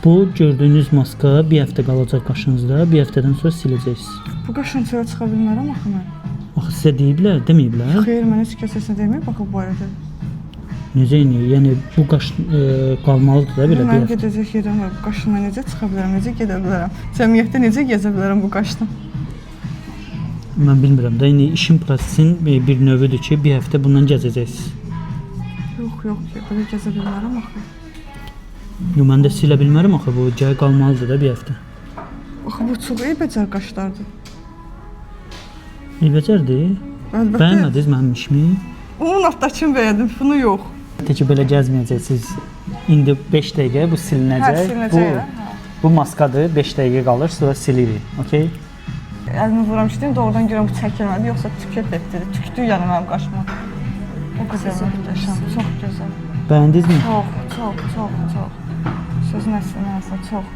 Bu gördüyünüz maska bir həftə qalacaq qaşınızda, bir həftədən sonra siləcəksiniz. Bu qaşın çölə çıxa bilmərəm axı mən. Axı sizə deyiblər, deməyiblər? Xeyr, mən heç kəs heç nə deməyib axı bu barədə. Necə yəni? Yəni bu qaş qalmalıdır da belə bir Mənim həftə. gedəcək yerim var. Bu qaşımla necə çıxa bilərəm, necə gedə bilərəm? Cəmiyyətdə necə gəzə bilərəm bu qaşla? Mən bilmirəm də, indi işin prosesin bir növüdür ki, bir həftə bundan gəzəcəksiniz. Yox, yox, belə gəzə bilmərəm axı. Yox, mən də silə bilmərəm axı bu gəl qalmalıdır da bir həftə. Axı bu çox eybəcər qaşlardır. Eybəcərdir. Əlbəttə. Bəyənmədiniz mənim işimi? Onun altdakını bəyəndim, bunu yox. Tək ki belə gəzməyəcəksiniz. İndi 5 dəqiqə bu silinəcək. Hə, silinəcək, hə. Bu maskadır, 5 dəqiqə qalır, sonra silirik. Okay? Əlimi vuram işləyim, doğrudan görürəm bu çəkilmədi, yoxsa tük effektidir. Tükdü yəni mənim qaşıma. O qədər möhtəşəm, çox gözəl. Bəyəndinizmi? Çox, çox, çox, çox. Sözün əslini, çox.